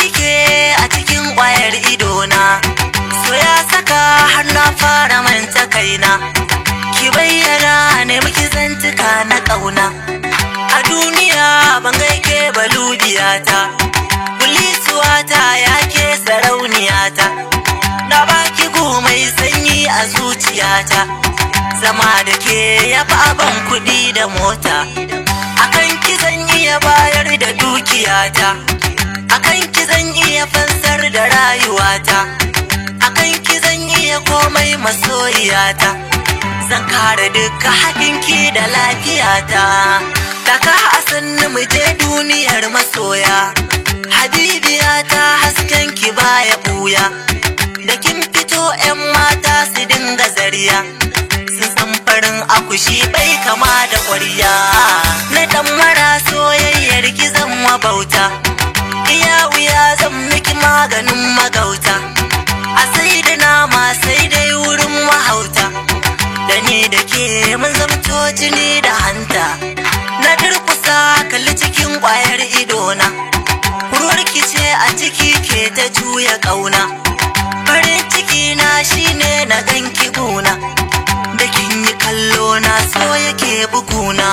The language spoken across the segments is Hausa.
Kike a cikin ƙwayar idona. So ya saka har na fara manta kaina. Ki bayyana ne miki zantuka na ƙauna. A duniya ban gaike balubiyata. Kulisuwata ya ke sarauniyata. Na baki mai sanyi a zuciyata. Zama da ke ya fi abin kuɗi da mota. Akan ki zan iya bayar da dukiyata. Akan ki zan iya fansar da rayuwata. Akan ki zan iya komai masoyiyata. Zan kare duka hakinki da lafiyata. Taka a sannu mu je duniyar masoya. Habibiyata, hasken ki baya buya. Da kin fito 'yan mata su dinga zariya. Sun san farin akushi bai kama da ƙwarya. Na dan mara soyayyar ki zan bauta. Iya wuya zan miki maganin magauta. A sai da nama sai dai wurin mahauta. Da ni da ke mun zamto jini da hanta. Na durkusa, kalli cikin ƙwayar idona. Ruwar ki ce a ciki ke ta juya ƙauna. Farin ciki na shine na ganki guna. Da kin yi kallo na so yake buguna.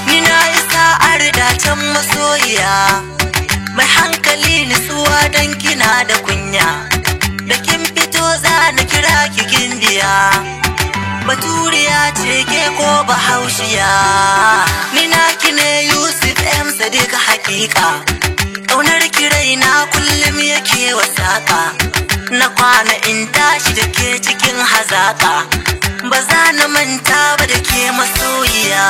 Ni na isa can masoyiya. Mai hankali, nutsuwa don kina da kunya. Da kin fito za na kira ki gimbiya. Baturiya ce ke ko Bahaushiya? Ni naki ne, Yusuf M Sadiq, hakika. Ƙaunar ki raina kullum yake wasaka. Na kwana in tashi da ke cikin hazaka. Ba za na manta ba da ke masoyiya.